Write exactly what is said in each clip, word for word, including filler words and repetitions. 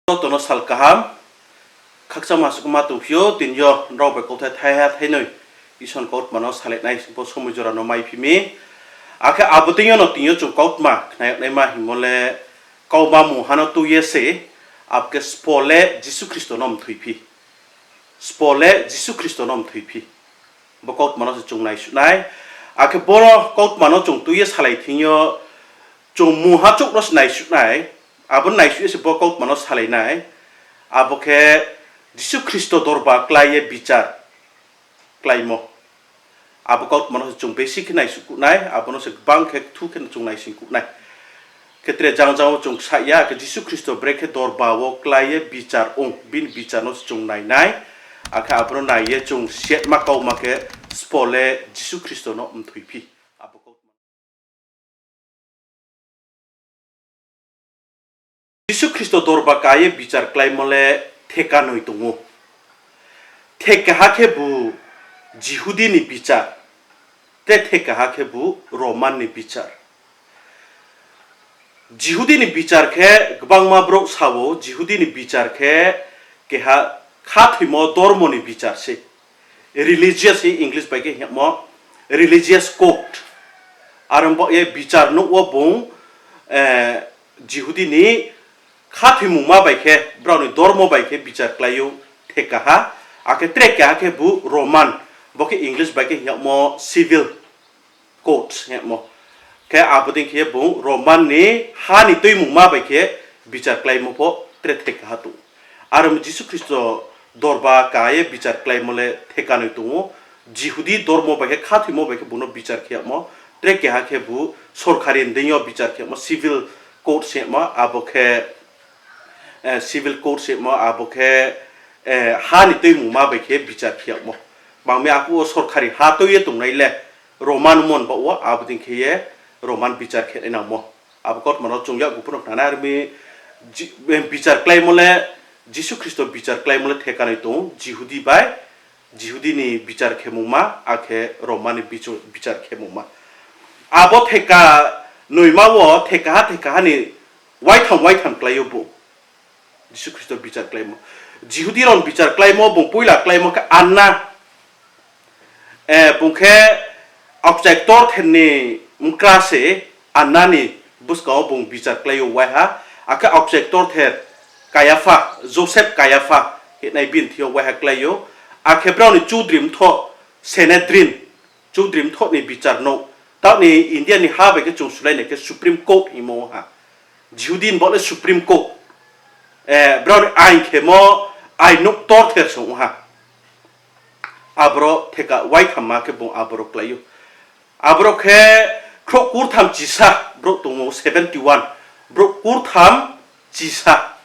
Joto no sal kaham, khakchangma suhma tongphi ou, tini yo nrao bai kauthai thaiha thainoi Isor ni kautma no salai nai bo somoi jora no maiphi mi. Akhe abo deing yo no tini yo chung kautma khna yag naima hingmo le, kauma mungha no tui ye se, abo khe sbo le Jisu Khristo no mthoiphi. Sbo le Jisu Khristo no mthoiphi. Bo kautma no se chung naisuh nai. Akhe bo kautma no chung tui ye salai thing yo, chung mungha chouh no se naisuh nai. Abo naisuh ye se bo kautma no salai nai. Abo khe Jisu Khristo dorba klái ye bichar kláimo. Abo kautma no se chung besi khe naisuh kuh nai, abo no se gbang khe kthu khe no chung naising kuh nai. Khe tre jang jang wo chung ksaih ya, akhe Jisu Khristo brekhe dorba wo klái ye bichar ong, bini bichar no se chung nai nai. Akhe abo no nai ye chung siatma kauma khe sbo le Jisu Khristo no mthoiphi. Abo kautma Jisu Khristo dorba ka ye bichar kláimo le thekanoi tong ou. Thekaha khebu Jihudi ni bichar, tre thekaha khebu Roman ni bichar. Jihudi ni bichar khe gbangma brouh sa ou, Jihudi ni bichar khe keha khathoimo dormo ni bichar se. Religious, English bai khe hingmo religious court. Aro baoh ye bichar nouh wo bung, eh, Jihudi ni khathoimungma bai khe, brao ni dormo bai khe bichar klái ou thekaha, akhe tre keha khebu Roman, bo khe English bai khe hingmo civil court hingmo. Khe abo dei khe bung Roman ni ha ni tuimungma bai khe bichar kláimo pho tre thekaha tong ou. Aro mi Jisu Khristo dorba ka ye bichar kláimo le thekanoi tong ou. Jihudi dormo bai khe khathoimo bai khe bung no bichar khe yagmo. Tre keha khebu sorkari ni deing yo bichar khe yagmo, civil court se hingmo, abo khe, eh, civil court se hingmo, abo khe, eh, ha ni tuimungma bai khe bichar khe yagmo. Bang mi arphuh wo sorkari ha tui ye tongnai le Roman mon baoh wo, abo dei khe ye Roman bichar khe nai nangmo. Abo kautma no chung yakgu pho no khna nai, aro mi Ji-, eh, bichar kláimo le, Jisu Khristo bichar kláimo le thekanoi tong ou, Jihudi bai, Jihudi ni bichar khemungma, akhe Roman ni bichu-, bichar khemungma. Abo thekanoima wo thekaha thekaha ni waitham waitham klái ou bung. Jisu Khristo bichar kláimo. Jihudi rao ni bichar kláimo, bung poila kláimo khe Anna. Eh, bung khe aokchai ktorther ni mkra se, Anna ni buskang wo bung bichar klái ou waiha, akhe aokchai ktorther Kaiapha, Joseph Kaiapha hinai bini thing yo waiha klái ou, akhe brao ni chudri mthoh Sanhedrin, chudri mthoh ni bichar nouh, taoh ni India ni ha bai khe chung sulai nai khe Supreme Court hingmo ha. Jihudi ni baoh le Supreme Court, eh, brao ni ain khemo, ain nouh ktorther se ong ha. Aboro theka waithamma khe bung aboro klái ou. Aboro khe khrouh kurtham chisa brouh tong ou, seventy one. Brouh kurtham chisa,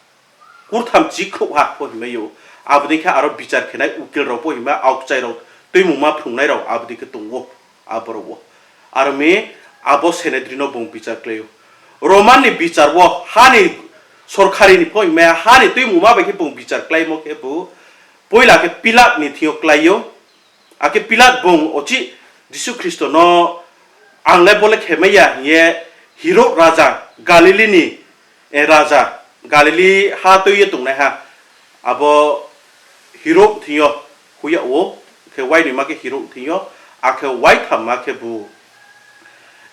kurtham chi khrouhha pho hingmai ou. Abo dei khe aro bichar khenai ukil rao pho hingmai, aokchai rao, tuimungma phrungnai rao abo dei khe tong ou, aboro wo. Aro mi abo Sanhedrin no bung bichar klái ou. Roman ni bichar wo, ha ni sorkari ni pho hingmai, ha ni tuimungma bai khe bung bichar kláimo khebu, poila khe Pilat ni thing yo klái ou. Akhe Pilat bung uchih Jisu Khristo no ang le bo le khemai ya hing ye Hirod raja, Galili ni, eh, raja, Galili ha tui ye tongnaiha, abo Hirod thing yo hoih yag ou, khe wainoima khe Hirod thing yo, akhe waithamma khebu,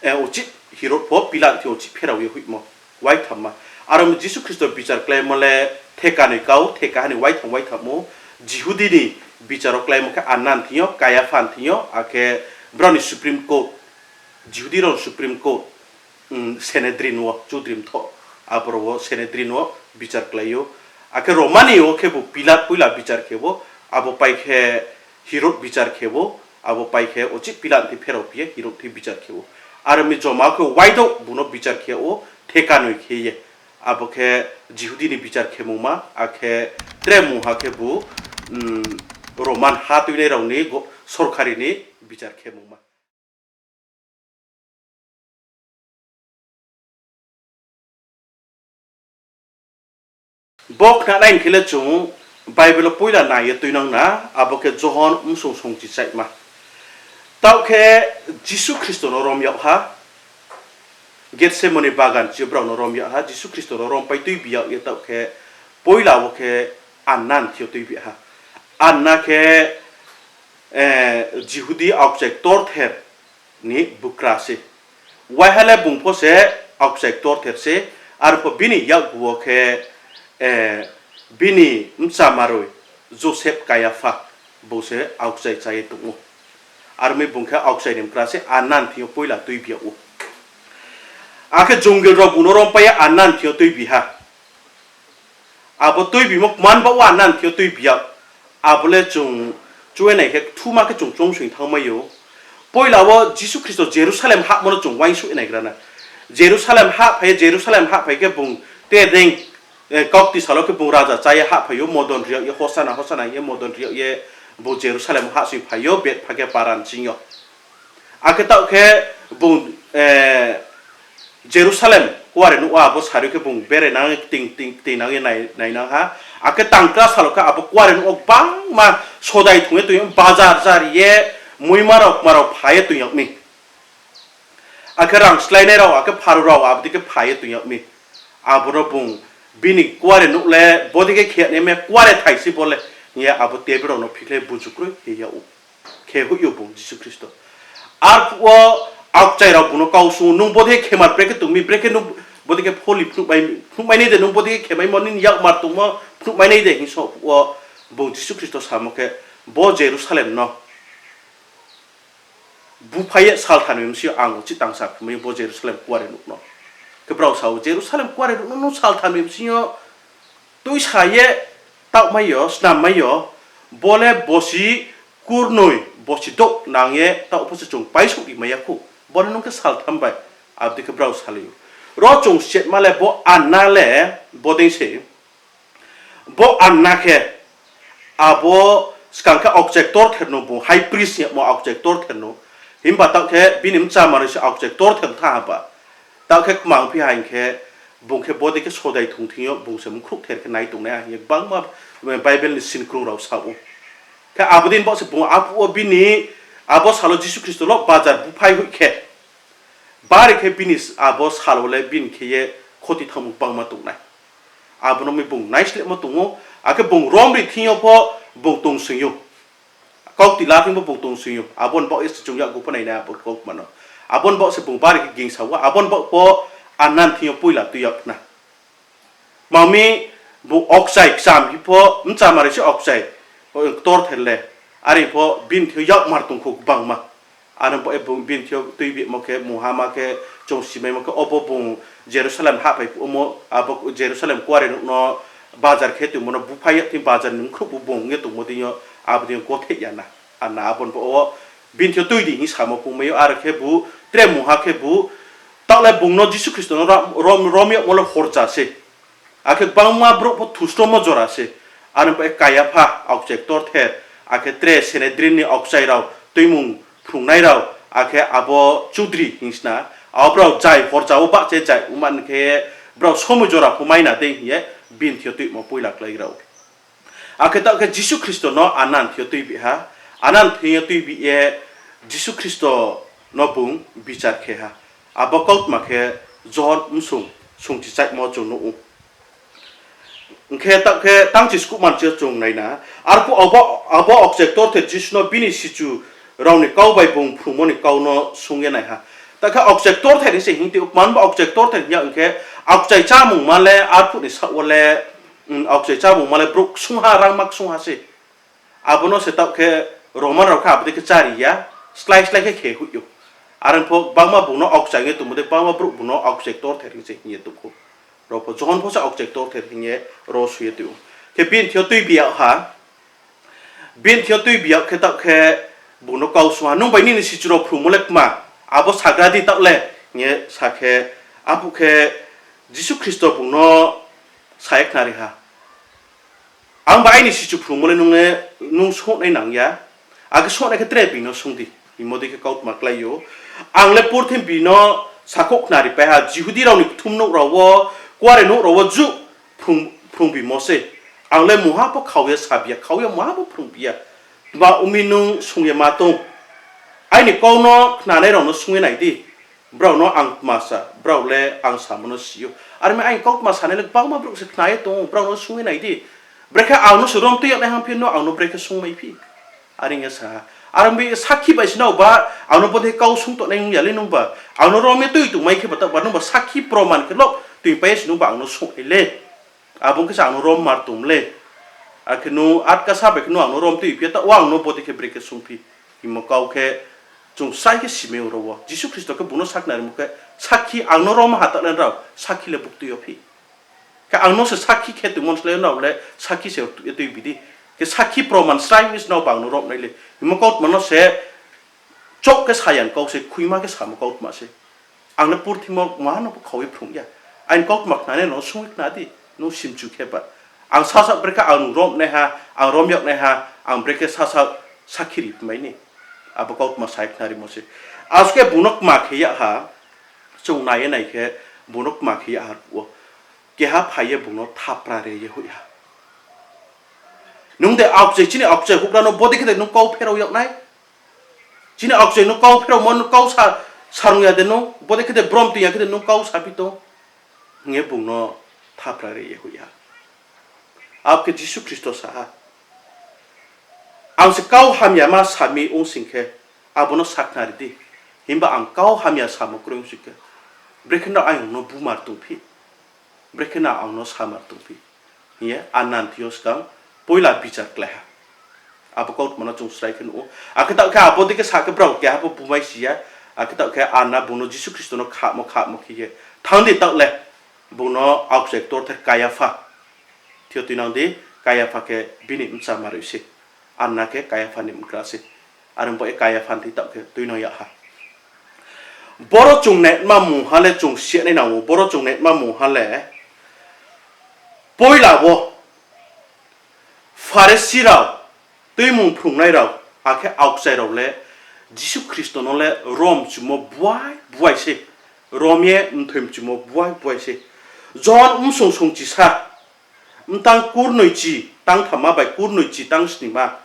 eh, uchih Hirod pho Pilat thing yo uchih pherao ye hoihmo, waithamma. Aro mi Jisu Khristo bichar kláimo le thekanoi kau, thekaha ni waitham waitham ou, Jihudi ni bichar wo kláimo khe Anna ni thing yo, Kaiapha ni thing yo, akhe brao ni Supreme Court, Jihudi rao ni Supreme Court, mm, Sanhedrin wo, chudri mthoh, aboro wo Sanhedrin wo bichar klái ou. Akhe Romani wo khebu Pilat poila bichar khe ou, abo pai khe Hirod bichar khe ou, abo pai khe uchih Pilat thing pherao phi ye Hirod thing bichar khe ou. Aro mi joma khe waidouh bung no bichar khe ou, thekanoi khe ye. Abo khe Jihudi ni bichar khemungma, akhe tre mungha khebu, mm, Roman ha tuinai rao ni go-, sorkari ni bichar khemungma. Bo khnanai hing khe le chung Bible wo poila nai ye tuinang na, abo khe Johon bsong songchichaihma. Taoh khe Jisu Khristo no rom yag ha, Gethsemani bagan chi yo brao no rom yag ha, Jisu Khristo no rompai tuibi yag ye taoh khe Poila wo khe Anna ni thing yo tuibi ha. Anna khe, eh, Jihudi aokchai ktorther ni bukra se. Waiha le bung pho se aokchai ktorther se, arpho bini yakgu wo khe, eh, bini mchamaroi Joseph Kaiapha, bung se aokchai chá ye tong ou. Aro mi bung khe aokchai ni bukra se Anna ni thing yo poila tuibi yag ou. Akhe jongil rao bung no rompai ye Anna ni thing yo tuibi ha. Abo tuibimo kman baoh wo Anna ni thing yo tuibi yag. Abo le chung chuye nai khe kthuma khe chung choungsoing thanngmai ou. Poila wo Jisu Khristo Jerusalem hahmo no chung uaingsouh nai gra na. Jerusalem hahphai ye, Jerusalem hahphai khe bung tre reing, eh, kaukti sal wo khe bung raja chá ye hahphai ou, modon ri yag ye, Hosana, Hosana hing ye modon ri yag ye, bung Jerusalem hahsoing phai ou, Bethphage para ni sing yo. Akhe taoh khe bung, eh, Jerusalem kuarenouh wo abo sari khe bung berai nang ye, kting, kting, kting nang ye nai, nainang ha. Akhe tangkra sal wo khe abo kuarenouh wo gbangma sodai thong ye toing yag, bajar jari ye, muima rao kma rao pha ye toing yag mi. Akhe rang sláinai rao, akhe pharu rao, abo dei khe pha ye toing yag mi. Abo no bung bini kuarenouh le bodei khe khe nai me, kuare thai se bo le, hing ye abo table rao no phikhlai buju kroi khe yag ou. Khe hoih ou bung Jisu Khristo. Arphuh wo aokchai rao bung no kau swunng ou, nung bodei khe khemar brekhe tong mi, brekhe nung bodei khe pholi phnuhmai, phnuhmai nai de, nung bodei khe khemaimo nini yakmar tongmo phnuhmai nai de hing song phuh wo bung Jisu Khristo samo khe, bo Jerusalem no buphai ye saltham ni bsing yo ang uchih tangsa phnuhmai ou bo Jerusalem kuarenouh no. Khe brao sa ou, Jerusalem kuarenouh no nung saltham ni bsing yo tuisa ye taohmai yo, snammai yo, bo le bosi kurnoi, bosi douh nang ye taoh pho se chung paisouh rimai ya khou. Bo le nung khe saltham bai, abo dei khe brao salai ou. Ro chung siatma le bo Anna le bodei se. Bo Anna khe abo skang khe aokchai ktorther no bung, high priest yagmo aokchai ktorther no. Himba taoh khe bini mchamaroi se aokchai ktorther tha haba. Taoh khe kma ongphi ha hing khe, bung khe bodei khe sodai thong thing yo bung se mkhrouh ther khe nai tongnai ha hing ye gbangma Bible ni sinkrung rao sa ou. Khe abo dei ni baoh se bung arphuh wo bini, abo sal wo Jisu Khristo lo bajar buphai hoih khe, bari khe bini abo sal wo le bini khe ye khoti thanngmo gbangma tongnai. Abo no mi bung naislehmo tong ou, akhe bung romri thing yo pho bung tongsoing ou. Kaukti la thing pho bung tongsoing ou. Abo ni baoh ye se chung yakgu pho nainai abo kautma no. Abo ni baoh se bung bari khe gingsa ou, abo ni baoh pho Anna ni thing yo poila tui yag khna. Mami bung aokchai kcham hi pho, mchamaroi se aokchai ktorther le. Are pho bini thing yo yakmar tong khou gbangma. Aro bo bung bini thing yo tuibimo khe, mungha ma khe, chung simaimo khe, obo bung Jerusalem hahphai phuh omo, abo Jerusalem kuarenouh no bajar khe tongmo no buphai yag thing, bajar ni mkhrouh bu bung ye tongmo dei yo, abo dei yo gotheh ya na. Anna abo ni baoh wo bini thing yo tui di hing samo pungmai ou, aro khe bu tre mungha khe bu, taoh le bung no Jisu Khristo no rom, rom, rom yagmo le horja se. Akhe gbangma brouh pho thusromo jora se. Aro bo Kaiapha aokchai ktorther, akhe tre Sanhedrin ni aokchai rao, tuimung phrungnai rao, akhe abo chudri hing sna, abo brao jai horja wo bahcha ye jai ongma ni khe, brao somoi jora pho mai na dei hing ye bini thing yo tuimo poila kláigra ou. Akhe taoh khe Jisu Khristo no Anna ni thing yo tuibi ha, Anna ni thing yo tuibi ye Jisu Khristo no bung bichar khe ha. Abo kautma khe Johon bsung sungchichaihmo chung nuh ou. Hing khe taoh khe tangchi skuhmanchi yo chung nai na. Arphuh abo, abo aokchai ktorther Jisu no bini sichu rao ni kau bai bung phrungmo ni kau no sung ye nai ha. Taoh khe aokchai ktorther hing se hing ti, kman bo aokchai ktorther hing ya hing khe, aokchai chámungma le arphuh ni saoh wo le, mm, aokchai chámungma le brouh ksungha, rangma ksungha se. Abo no se taoh khe Roman rao khe abo dei khe chári ya, slái slái khe khe hoih ou. Are pho gbangma bung no aokchai ye tongmo dei, gbangma brouh bung no aokchai ktorther hing se hing ye tong khou. Rao pho Johon pho se aokchai ktorther hing ye ro soi ye tong ou. Khe bini thing yo tuibi yag ha. Bini thing yo tuibi yag khe taoh khe bung no kau sung ha, nung bai nini sichu rao phrungmo le kma, abo sagra di taoh le, hing ye sa khe, arphuh khe Jisu Khristo bung no sa ye khnari ha, ang bai aini sichu phrungmo le nung, nung souhnai nang ya, akhe souhnai khe tre being no sung di, hingmo dei khe kautma klái ou. Ang le purthimbi no sakhouh khnaripai ha, Jihudi rao ni kthumnouh rao wo, kuarenouh rao wo juh phrung, phrungbimo se. Ang le mungha pho khau ye sabi ya, khau ye mungha pho phrungbi ya. Tma ong mi nung sung ye ma tong. Aini kau no khnanai rao no sung ye nai di. Brao no ang tma sa, brao le ang samo no si ou. Are mi aini kautma sanai le gbangma brouh se khna ye tong ou, brao no sung ye nai di. Brekhe ang no se rom tui yag nai hang phi no ang no brekhe sungmai phi. Are ong ye sa ha. Are ong mi sakhi bai se nrao ba ang no bodei kau sung tongnai ong ya le nungba. Ang no rom ye tui tongmai khe ba taoh ba nungba sakhi proman khe lo tuipai ye se nungba ang no sung nai le. Abo ong khe se ang no rom mar tong le. Akhe nung atkasa bai khe nung ang no rom tui phi ya taoh wo ang no bodei khe brekhe sung phi. Hingmo kau khe chung srai khe simai ou ro wo. Jisu Khristo khe bung no sakhnarimo khe sakhi ang no rom ha taoh le nrao sakhi le buktui yo phi. Khe ang no se sakhi khe tongmo slái nrao le sakhi se tuibi di. Khe sakhi proman srai ong ye se nrao ba ang no rom nai le. Hingmo kautma no se chouh khe sa ya ni kau se, khuima khe samo kautma se. Ang le purthimo ma no bo khau ye phrung ya. Aini kautma khnanai no sung ye khna di, nung simchu khe ba. Ang sasa brekhe ang rom naiha, ang rom yag naiha, ang brekhe sasa sakhi ri mai ni. Abo kautma sa ye khnarimo se. Asuh khe bung no kma khe yag ha, chung nai ye nai khe, bung no kma khe yag ha wo. Keha phai ye bung no thapra re ye hoih ha. Nung de aokchai, chini aokchai houhgra no bodei khe de nung kau pherao yag nai? Chini aokchai no kau pheraomo no kau sa, sarung ya de nung, bodei khe de brom tui ya khe de nung kau saphi tong? Hing ye bung no thapra re ye hoih ha. Abo khe Jisu Khristo sa ha, ang se kau hamyama sa mi ong sing khe, abo no sakhnari di. Himba ang kau hamya samo kroi ong sing khe, brekhe no ang no bumar tongphi? Brekhe no ang no samar tongphi? Hing ye Anna ni thing yo skang poila bichar klái ha. Abo kautma no chung srai khe nuh ou. Akhe taoh khe abo dei khe sa khe brao keha pho bumai si ya. Akhe taoh khe Anna bung no Jisu Khristo no khamo khamo khe ye, thanng di taoh le, bung no aokchai ktorther Kaiapha thing yo tuinang di. Kaiapha khe bini bchamari se. Anna khe Kaiapha ni bkra se. Are ong baoh ye Kaiapha ni thing taoh khe tuinang yag ha. Boro chung naima mungha le chung siyanai nang ou, boro chung naima mungha le poila wo Pharisi rao, tuimung phrungnai rao, akhe aokchai rao le Jisu Khristo no le rom chumo buai buai se, rom ye mthoi mchumo buai buai se. Johon bsong songchisa, mtang kurnoichi tang thamma bai kurnoichi tang sningma,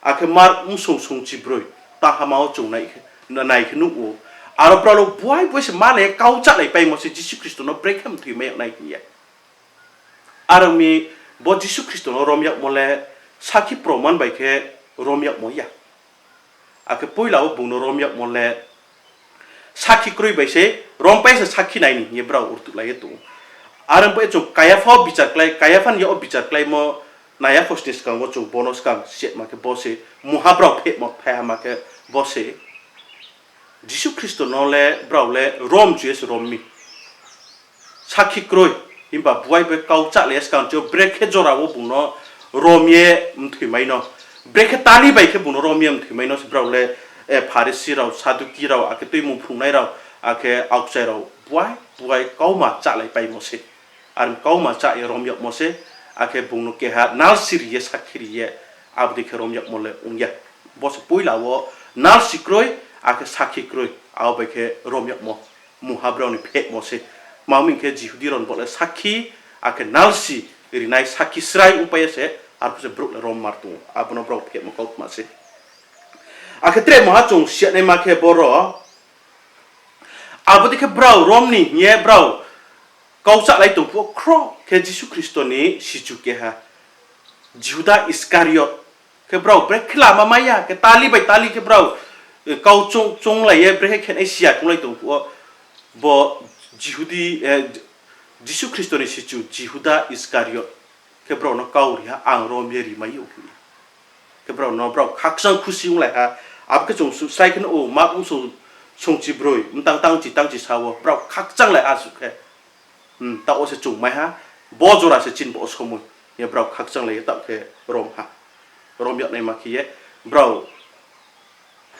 akhe Mark bsong songchibroi tang hama wo chung nai khe, nai khe nuh ou. Aro brao le buai buai se malai ye kau chálaipaimo se Jisu Khristo no brekhe mthoi mai yag nai hing ye. Are ong mi, bo Jisu Khristo no rom yagmo le sakhi proman bai khe rom yagmo ya. Akhe poila wo bung no rom yagmo le sakhi kroi bai se, rompai se sakhi nai ni hing ye brao rtuhlai ye tong ou. Are ong baoh ye chung Kaiapha wo bichar klái, Kaiapha ni yak wo bichar kláimo nai ya khosni skang wo chung bo no skang siyama khe bo se, mungha brao phehmo thaiha ma khe bo se. Jisu Khristo no le brao le rom chu ye se rom mi. Sakhi kroi, himba buai bai kau chálai ye skang chu brekhe jora wo bung no rom ye mthoimai no, brekhe tali bai khe bung no rom ye mthoimai no se brao le, eh, Pharisi rao, Saduki rao, akhe tuimung phrungnai rao, akhe aokchai rao buai buai kauma chálaipaimo se. Are kauma chá ye rom yagmo se, akhe bung no keha nalsi ri ye, sakhi ri ye, abo dei khe rom yagmo le ong ya. Bo se poila wo nalsi kroi, akhe sakhi kroi, abo bai khe rom yagmo, mungha brao ni phehmo se. Tma hing khe Jihudi rao ni baoh le sakhi, akhe nalsi rinai sakhi srai ongpai ye se, arphuh se brouh le rom mar tong ou. Abo no brao phehmo kautma se. Akhe tre mungha chung siyanaima khe boro, abo dei khe brao rom ni hing ye brao kau chálai tong phuh wo khro khe Jisu Khristo ni sichu keha, Jihuda Iskariot, khe brao brekhe lama mai ya, khe tali bai tali khe brao, eh, kau choung, chounglai ye brekhe khenai si ya chounglai tong phuh wo, bo Jihudi, eh, Jisu Khristo ni sichu Jihuda Iskariot khe brao no kau ri ha, ang rom ye rimai ou hing ye. Khe brao no brao khakchang khusi onglai ha. Abo khe chung su-, srai khe no ou, Mark bsong songchibroi, mtang tangchi tangchisa wo brao khakchanglai ha suh khe. Hmm, taoh wo se chung mai ha, bo jora se chini bo somoi ye brao khakchanglai ye taoh khe rom ha. Rom yagnaima khe ye brao,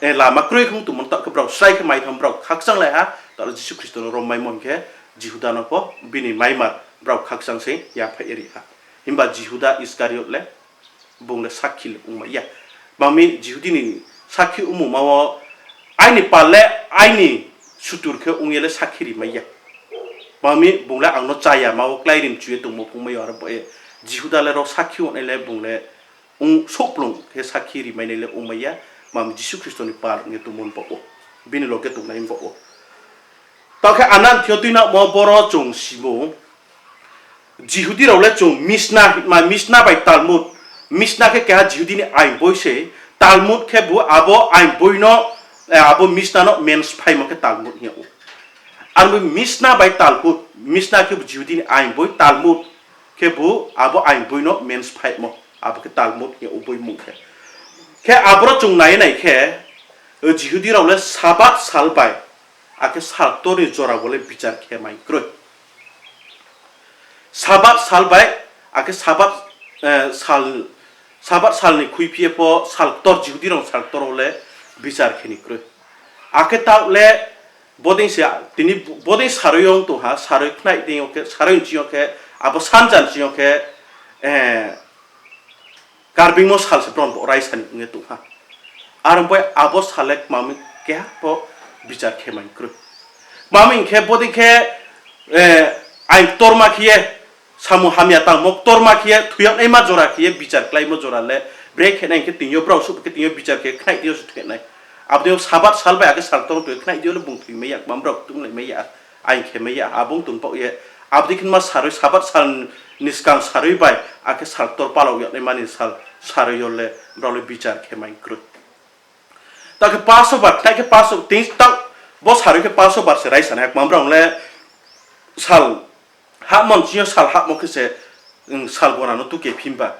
eh, lama kroi khe ong tongmo no taoh khe brao srai khe mai thanng, brao khakchanglai ha, taoh le Jisu Khristo no rom maimo hing khe Jihuda no pho bini maimar brao khakchang se yaphaih ye ri ha. Himba Jihuda Iskariot le bung le sakhi le ongmai ya. Tma hing mi Jihudi ni sakhi ongmungma wo aini pal le aini sutur khe ong ye le sakhi rimai ya. Tma hing mi bung le ang no chá ya ma wo kláiri mchu ye tongmo phungmai yo, aro bo ye Jihuda le ro sakhi ongnai le bung le ong souhplung khe sakhi rimainai le ongmai ya. Tma hing mi Jisu Khristo ni pal ong ye tongmo ni baoh wo, bini loge tongnai ni baoh wo. Taoh khe Anna ni thing yo tuinangmo boro chung simo, Jihudi rao le chung Mishnah, ma Mishnah bai Talmud, Mishnah khe keha Jihudi ni ain boi se, Talmud khebu abo ain boi no, eh, abo Mishnah no mens phaimo khe Talmud hing yag ou. Arbo Mishnah bai Talmud, Mishnah khebu Jihudi ni ain boi, Talmud khebu abo ain boi no mens phaimo, abo khe Talmud hing yag ou boi mung khe. Khe aboro chung nai nai khe, eh, Jihudi rao le Sabath sal bai, akhe sal ktor ni jora wo le bichar khe mai kroi. Sabath sal bai, akhe Sabath, eh, sal, Sabath sal ni khuiphi ye pho sal ktor, Jihudi rao sal ktor wo le bichar khe ni kroi. Akhe taoh le bodei se, tini bodei saroi yo ong tong ha, saroi khnai dei yo khe, saroi nching yo khe, abo sanja nching yo khe, eh, Karbeingmo sal se brao bo raisa ni ong ye tong ha. Are ong bai abo sal le kmami keha pho bichar khe mai kroi. Kmami hing khe bodei khe, eh, ain ktorma khe ye, samung hamya tangmo ktorma khe ye, thoi yagnaima jora khe ye, bichar kláimo jora le, bre khe nai hing khe tini yo brao suh khe tini yo bichar khe khnai dei yo se thoi nai. Abo dei yo Sabath sal bai akhe sal ktor tong ye khnai dei yo le bung thoi mai ya, kmam brao ktunglai mai ya, ain khe mai ya, abo ong tong baoh ye, abo dei khe ma saroi Sabath sal ni skang saroi bai, akhe sal ktor palao yagnaima ni sal saroi yo le, brao le bichar khe mai kroi. Taoh khe Passover, khnai khe Passover, tini taoh bo saroi khe Passover se raisa nai, kmam brao le sal hahmo nching yo sal hahmo khe se, mm, sal gona no tuke phi himba.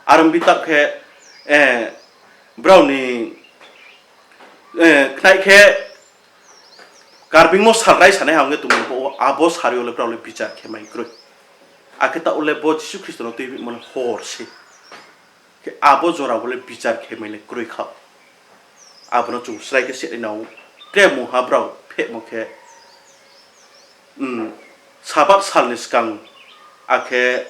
Are ong bi taoh khe, eh, brao ni, eh, khnai khe Karbeingmo sal raisa nai ha ong ye tongmo bo, abo saroi yo le brao le bichar khe mai kroi. Akhe taoh le bo Jisu Khristo no tuibimo le hor se. Khe abo jora wo le bichar khe mai le kroi kha. Abo no chung srai khe se nai nang ou. Tre mungha brao phehmo khe, mm, Sabath sal ni skang, akhe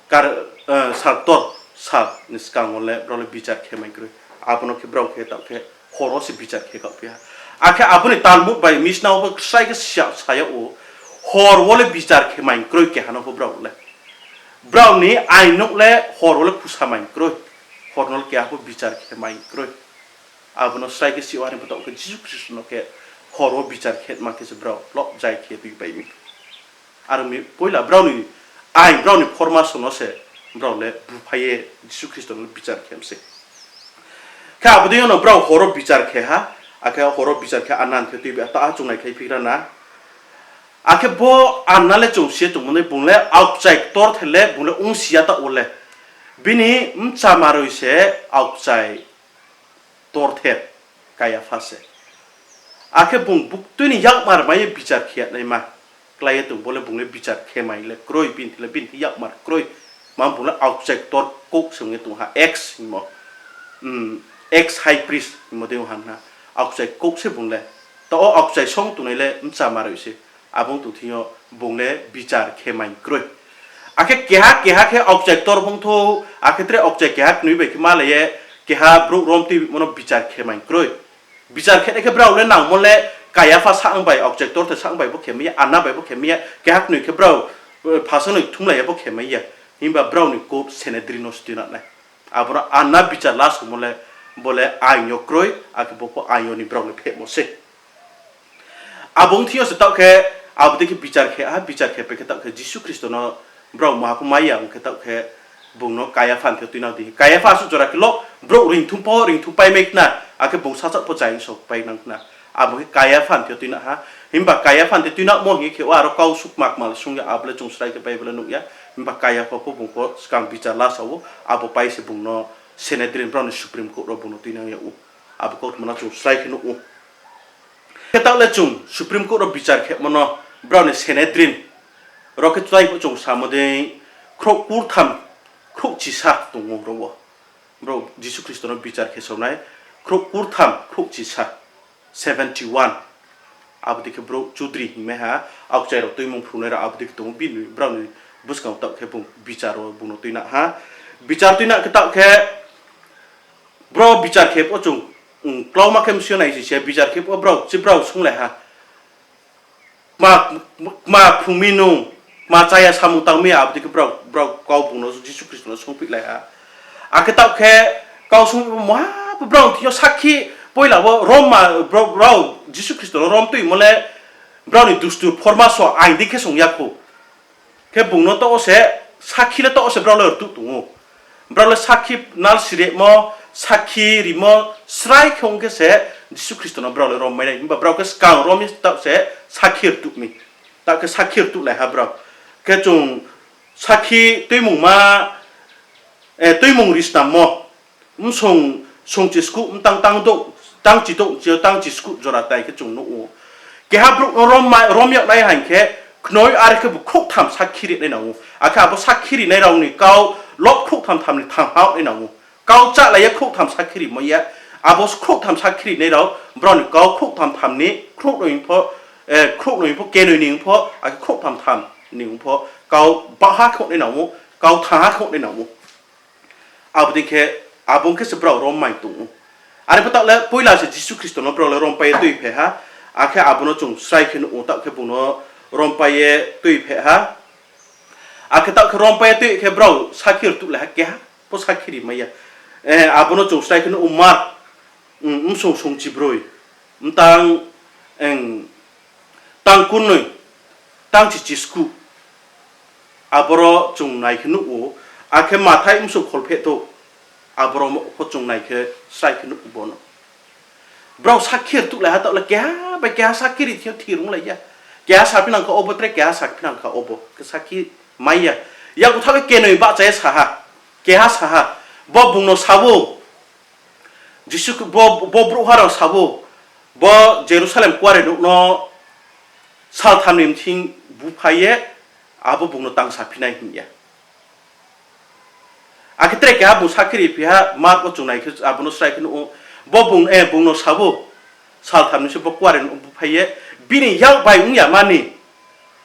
kar, eh, sal ktor sal ni skang wo le brao le bichar khe mai kroi. Abo no khe brao khe taoh khe hor wo se bichar khe khaoh phi ha. Akhe abo ni Talmud bai Mishnah wo pho srai khe sa, sa yag ou, hor wo le bichar khe mai kroi keha no pho brao le. Brao ni ain nouh le hor wo le khusa mai kroi. Hor no le keha pho bichar khe mai kroi. Abo no srai khe si ou, are pho taoh khe Jisu Khristo no khe hor wo bichar khe ma khe se brao loh jai khe tuipai mi. Are ong mi poila brao ni ain, brao ni phoramorso no se brao le buphai ye Jisu Khristo no bichar khe mi se. Khe abo dei yo no brao hor wo bichar khe ha, akhe hor wo bichar khe Anna ni thing yo tuibi, taoh ha chung nai khe phigra na. Akhe bo Anna le chung si ye tongmo ni bung le aokchai ktorther le bung le ongsi ya taoh wo le. Bini bchamaroi se aokchai ktorther Kaiapha se. Akhe bung buktui ni yakmar mai ye bichar khe yag naima klái ye tong, bo le bung le bichar khe mai le kroi, bini thing le bini thing yakmar kroi. Ma bung le aokchai ktor kouh se ong ye tong ha, ex hingmo, mm, ex high priest hingmo dei ong ha na. Aokchai kouh se bung le. Taoh wo aokchai song tongnai le bchamaroi se. Abo ong tong thing yo bung le bichar khe mai kroi. Akhe keha keha khe aokchai ktor bung thou, akhe tre aokchai keha knoi bai khe malai ye, keha brouh rom tuimo no bichar khe mai kroi. Bichar khe nai khe brao le nangmo le Kaiapha sa ong bai, aokchai ktorther sa ong bai bo khe mai ya, Anna bai bo khe mai ya, keha knoi khe brao, eh, phasa noi thumlai ya bo khe mai ya. Himba brao ni court Sanhedrin no se tuinang nai. Abo no Anna bichar lasomo le, bo le ain yo kroi, akhe bo pho ain yo ni brao le phehmo se. Abo ong thing yo se taoh khe, abo dei khe bichar khe, a bichar khe pai khe taoh khe Jisu Khristo no brao maha pho mai ya ong khe taoh khe bung no Kaiapha ni thing yo tuinang di. Kaiapha asuh jora khe lo, brouh reingthum pho reingthum pai mai khna, akhe bung sasaoh pho jai ong so pai nang khna. Abo khe Kaiapha ni thing yo tuinang ha. Himba Kaiapha ni thing yo tuinangmo hing ye khe o aro kau sukma kma le sung ya, abo le chung srai khe Bible le nuh ya. Himba Kaiapha pho bung pho skang bichar lasa ou, abo pai se bung no Sanhedrin brao ni Supreme Court wo bung no tuinang yag ou. Abo kautma no chung srai khe nuh ou. Khe taoh le chung Supreme Court wo bichar khemo no brao ni Sanhedrin, ro khe tei pho chung samo dei, khrouh kurtham khrouhchisa tong ou ro wo. Brao Jisu Khristo no bichar khe saonai, khrouh kurtham khrouhchisa, seventy one. Abo dei khe brouh chudri hingmai ha, aokchai rao tuimung phrungnai rao abo dei khe tong ou, bini brao ni buskang taoh khe bung bichar wo bung no tuinang ha. Bichar tuinang khe taoh khe, brao bichar khe pho chung, mm, klauma khe msi yo nai si se, bichar khe pho brao, chi brao sunglai ha. Kma, kma phrung mi nung, kma chaya samung tang mi, abo dei khe brao, brao kau bung no Jisu Khristo no sungphihlai ha. Akhe taoh khe kau sung maha pho brao thing yo sakhi poila wo rom ma, brao, brao Jisu Khristo no rom tuimo le, brao ni dustur phormaso ain dei khe song ya khou. Khe bung no taoh wo se, sakhi le taoh wo se brao le rtuh tong ou. Brao le sakhi nalsi rimo, sakhi rimo, srai khe ong khe se Jisu Khristo no brao le rom mai nai. Himba brao khe skang rom ye taoh se sakhi rtuh mi. Taoh khe sakhi rtuhlai ha brao. Khe chung sakhi tuimungma, eh, tuimung ri snammo. Msong songchi skuh, mtang tang douh, tangchi douh, chi tangchi skuh jora tai khe chung nuh ou. Keha brouh no rom ma-, rom yag nai haing khe, knoi are khebu khrouhtham sakhi ri nai nang ou. Akhe abo sakhi rinai rao ni kau lob khrouhtham tham ni thangha nai nang ou. Kau chálai ye khrouhtham sakhi ri mai ya. Abo khrouhtham sakhi rinai rao, brao ni kau khrouhtham tham ni, khrouhnoi pho, eh, khrouhnoi pho, kenoi ni pho, akhe khrouhtham tham ni pho, kau bahha khe nai nang ou, kau thangha khe nai nang ou. Abo dei khe, abo ong khe se brao rom mai tong ou. Are pho taoh le poila se Jisu Khristo no brao le rompai ye tuiphai ha, akhe abo no chung srai khe nuh ou, taoh khe bung no rompai ye tuiphai ha. Akhe taoh khe rompai ye tui khe brao sakhi rtuhlai ha, keha pho sakhi ri mai ya. Eh, abo no chung srai khe nuh ou Mark, mm, msong songchi broi, mtang, eng, tang kurnoi, tangchi chi skuh. Aboro chung nai khe nuh ou, akhe Mathai msong kholpheh douh, aboro pho chung nai khe srai khe nuh ou bo no. Brao sakhi rtuhlai ha taoh le keha bai keha sakhi ri thing yo thir onglai ya. Keha saphi nang kha obo tre, keha saphi nang kha obo, khe sakhi mai ya. Yakgu thaoh khe kenoi bahcha ye sa ha, keha sa ha, bo bung no sa ou, Jisu, bo, bo brouhha rao sa ou, bo Jerusalem kuarenouh no saltham ni mthing buphai ye, abo bung no tang saphi nai hing ya. Akhe tre keha bung sakhi ri phi ha, Mark wo chung nai khe abo no srai khe nuh ou, bo bung, eh, bung no sa ou, saltham ni se bo kuarenouh buphai ye, bini yak bai ong ya mani,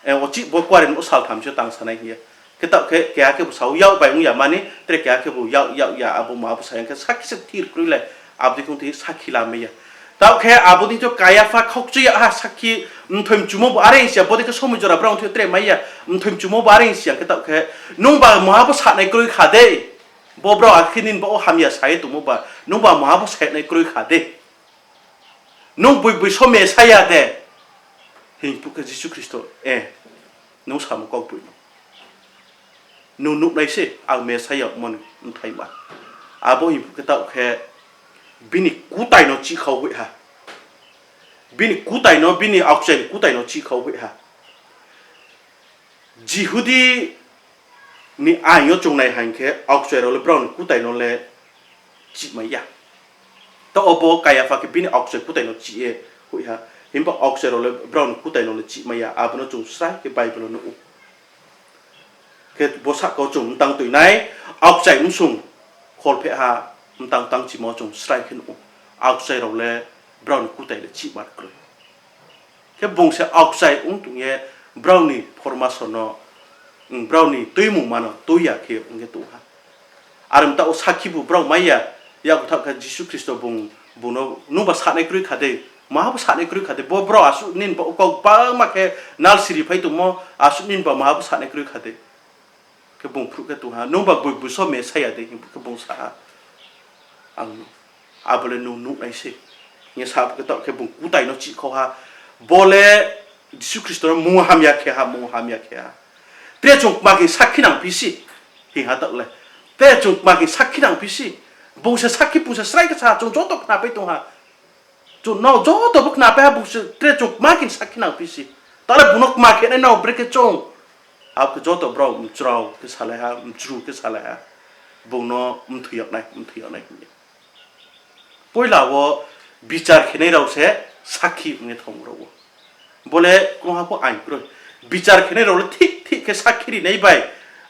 eh, uchih bo kuarenouh saltham se tang sa nai hing ye. Khe taoh khe keha khebu sa ou, yak bai ong ya mani, tre keha khebu yak, yak ya, abo ma abo sa ya khe sakhi se thir kroi le, abo dei khe ong thing sakhi la mai ya. Taoh khe abo dei khe Kaiapha khaukchu ya ha, sakhi mthoi mchumo bo are si ya, bo dei khe somoi jora brao ong thing yo tre mai ya, mthoi mchumo bo are si ya khe taoh khe, nungba maha bo sanai kroi kha de, bo brao akhe nini baoh wo hamya sa ye tongmo ba, nungba maha bo sanai kroi kha de. Nung boi boi so Mesia de. Hing phuh khe Jisu Khristo, eh, nung samo kaugboino. Nung nuhnai se ang Mesia ongmo ni bthai ma. Abo hing phuh khe taoh khe bini kutai no chihkhau hoih ha. Bini kutai no, bini aokchai ni kutai no chihkhau hoih ha. Jihudi ni ain yo chung nai haing khe, aokchai rao le brao ni kutai no le chihmai ya. Taoh wo bo Kaiapha khe bini aokchai kutai no chih ye hoih ha. Himba aokchai rao le brao ni kutai no le chihmai ya. Abo no chung srai khe Bible wo nuh ou. Khe bo sahka wo chung mtang toi nai, aokchai msong kholpheh ha, mtang tangchimo chung srai khe nuh ou. Aokchai rao le brao ni kutai le chihmar kroi. Khe bung se aokchai ong tong ye brao ni phormaso no, brao ni tuimungma no tui ya khe ong ye tong ha. Are mta wo sakhi bu brao mai ya, yakgu thaoh khe Jisu Khristo bung, bung no, nungba sanai kroi kha de, maha bo sanai kroi kha de, bo brao asuh nini baoh wo kau gbangma khe nalsi ri phai tongmo, asuh nini ba maha bo sanai kroi kha de. Khe bung phruh khe tong ha, nungba boi boi so Mesia de, hing phuh khe bung sa ha, ang, abo le nung nuhnai se. Hing ye sa phuh khe taoh khe bung kutai no chihkhau ha, bo le Jisu Khristo no mungha hamya khe ha, mungha hamya khe ha. Tre chung kma khe sakhi nangphi se, hing ha taoh le. Tre chung kma khe sakhi nangphi se. Bung se sakhi, bung se srai khe sa ha, chung joto khnapai tong ha. Chung no joto bo khnapai ha, bung se tre chung kma khe sakhi nangphi se. Taoh le bung no kma khe nai nao brekhe chung. Abo khe joto brao mchrao khe salai ha, mchru khe salai ha. Bung no mthoi yag nai, mthoi yag nai hing ye. Poila wo bichar khenai rao se sakhi ong ye thanng rao ou. Bo le krungha pho ain kroi. Bichar khenai rao le thik thik khe sakhi rinai bai,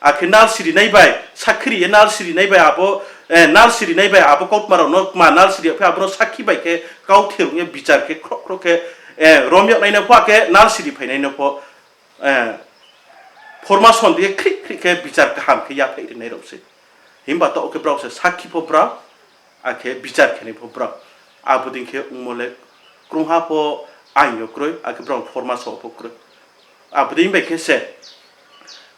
akhe nalsi rinai bai, sakhi ri ye nalsi rinai bai abo, eh, nalsi rinai bai abo kautma rao no kma nalsi ri yag phi abo no sakhi bai khe kauthir ong ye bichar khe khroh khroh khe, eh, rom yag nai no pho akhe nalsi ri phainai no pho, eh, phormason di ye khrih khrih khe bichar kaham khe yaphaih rinai rao se. Himba taoh khe brao se sakhi pho brao, akhe bichar khenai pho brao. Abo dei khe ongmo le krungha pho ain yo kroi, akhe brao phormaso pho kroi. Abo dei bai khe se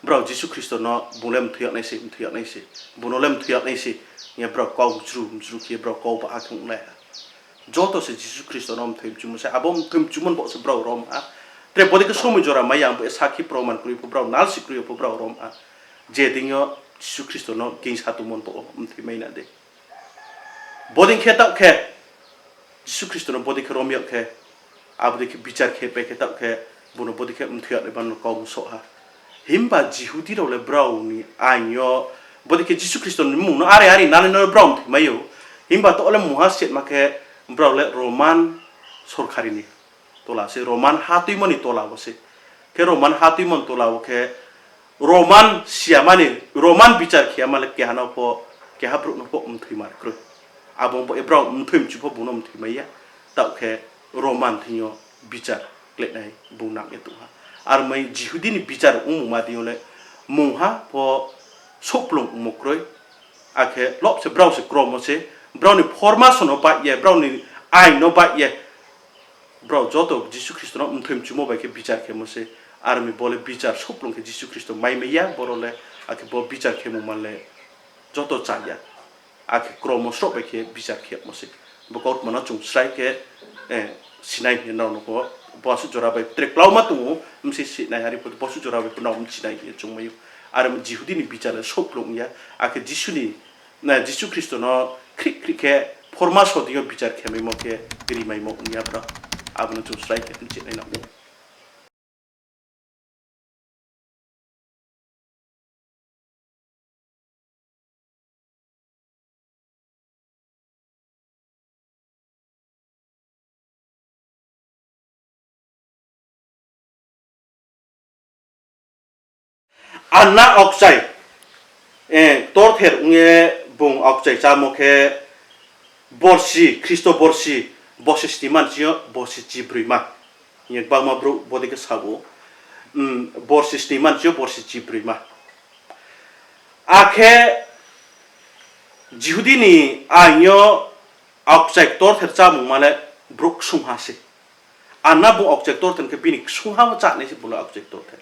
brao Jisu Khristo no bung le mthoi yag nai se, mthoi yag nai se, bung no le mthoi yag nai se hing ye brao kau mchru mchru khe brao kau baha khe onglai ha. Joto se Jisu Khristo no mthoi mchumo se, abo mthoi mchumo ni baoh se brao rom ha. Tre bodei khe somoi jora mai ya, ang bo sakhi proman kroi pho brao, nalsi kroi yo pho brao rom ha. Je deing yo Jisu Khristo no gingsa tongmo ni baoh wo mthoi mai na de. Bodei khe taoh khe, Jisu Khristo no bodei khe rom yag khe, abo dei khe bichar khe pai khe taoh khe, bung no bodei khe mthoi yag nai ba no kau msoh ha. Himba Jihudi rao le brao ni ain yo, bodei khe Jisu Khristo ni mmung no are are nanai no brao mthoi mai ou. Himba taoh le mungha setma khe brao le Roman sorkari ni tola se, Roman hatuimo ni tola wo se. Khe Roman hatuimo ni tola wo khe Roman siyama ni, Roman bichar khe yama le keha no pho, keha brouh no pho mthoi mar kroi. Abo ong baoh ye brao mthoi mchu pho bung no mthoi mai ya. Taoh khe Roman thing yo bichar klenai bung nang ye tong ha. Aro mi Jihudi ni bichar ongmungma deing yo le mungha pho souhplung ongmo kroi. Akhe lob se brao se kromo se, brao ni formaso no baih ye, brao ni ain no baih ye, brao joto Jisu Khristo no mthoi mchumo bai khe bichar khemo se. Aro mi bo le bichar souhplung khe Jisu Khristo mai mai ya, boro le, akhe bo bichar khemungma le joto cha ya. Akhe kromo sroh bai khe bichar khemo se. Bo kautma no chung srai khe, eh, sinai hing ye nrao no pho, bosuh jora bai tre klauma tong ou, bse sinai hari pho, bosuh jora bai pho nrao mchinai hing ye chung mai ou. Aro mi Jihudi ni bichar le souhplung ong ya, akhe Jisu ni, na, Jisu Khristo no khrih khrih khe formaso deing yo bichar khemaimo khe rimaimo ong ya brao. Abo no chung srai khe mchinai nang ou. Anna aokchai, eh, ktorther ong ye bung aokchai chámo khe borsi, Khristo borsi, borsi sni man ching yo borsi chibroima. Hing ye gbangma brouh bodei khe sa ou, um, borsi sni man ching yo borsi chibroima. Akhe Jihudi ni ain yo aokchai ktorther chámungma le brouh ksungha se. Anna bung aokchai ktorther khe bini ksungha wo chánai se bung le aokchai ktorther.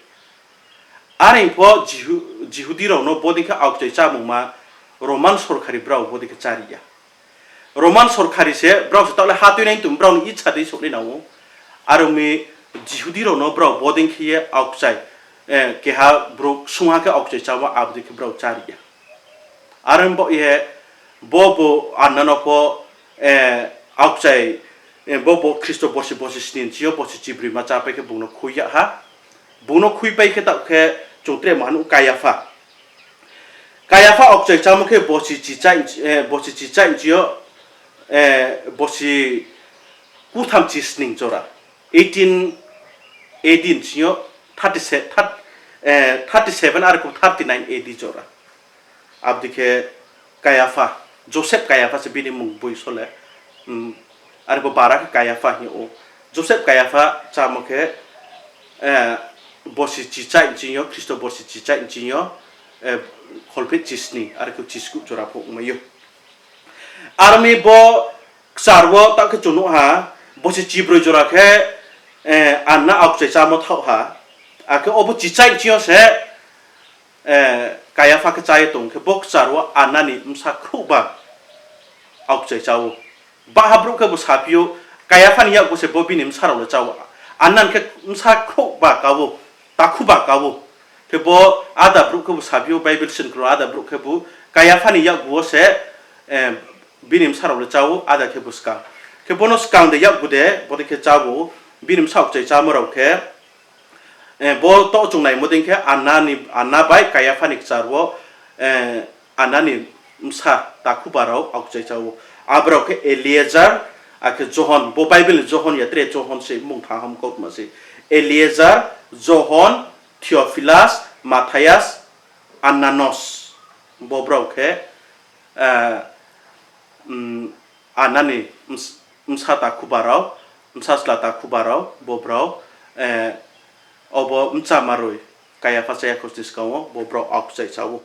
Are pho Jihu-, Jihudi rao no bodei khe aokchai chámungma Roman sorkari brao bodei khe chári ya. Roman sorkari se, brao se taoh le hatuinai tong, brao ni icha dei souhnai nang ou. Aro mi Jihudi rao no brao bodei khe ye aokchai, eh, keha brouh ksungha khe aokchai chámo abo dei khe brao chári ya. Aro baoh ye bo bo Anna no pho, eh, aokchai, eh, bo bo Khristo borsi, borsi sni ni ching yo borsi chibroima chápai khe bung no khui yag ha. Bung no khuipai khe taoh khe chung tre ma nuh Kaiapha. Kaiapha aokchai chámo khe borsi chichai, eh, borsi chichai ching yo, eh, borsi kurtham chisning jora, eighteen A D ni ching yo, thirty se-, thirty, eh, thirty seven are khe thirty nine A D jora. Abo dei khe Kaiapha, Joseph Kaiapha se bini mmung boi so le, um, are bo bara khe Kaiapha hing ou. Joseph Kaiapha chámo khe, eh, borsi chichai ni ching yo, Khristo borsi chichai ni ching yo, eh, kholpheh chisni are khe chiskuh jora pho ongmai ou. Aro mi bo kchar wo taoh khe chung nuh ha, borsi chibroi jora khe, eh, Anna aokchai chámo thaoh ha. Akhe obo chichai ni ching yo se, eh, Kaiapha khe chá ye tong khe bo kchar wo Anna ni bsa khrouhba aokchai chá ou. Baha brouh khebu saphi ou, Kaiapha ni yakgu se bo bini bsa rao le chá ou. Anna ni khe bsa khrouhba ka ou, takhuba ka ou. Khe bo áda brouh khebu saphi ou, Bible sinkro áda brouh khebu Kaiapha ni yakgu wo se, eh, bini bsa rao le chá ou, áda khebu skang. Khe bo no skang de yakgu de, bodei khe chá ou, bini bsa aokchai chámo rao khe, eh, bo taoh chung naimo dei khe Anna ni, Anna bai Kaiapha ni kchar wo, eh, Anna ni bsa takhuba rao aokchai chá ou. Abrao khe Eliezer, akhe Johon, bo Bible ni Johon ya tre Johon se mmung thanng ham kautma se. Eliezer, Johon, Theophilus, Matthias, Annanos. Bo brao khe, eh, um, Anna ni ms-, bsa takhuba rao, bsa chla takhuba rao, bo brao, eh, obo bchamaroi Kaiapha chá ya khosni skang wo bo brao aokchai chá ou.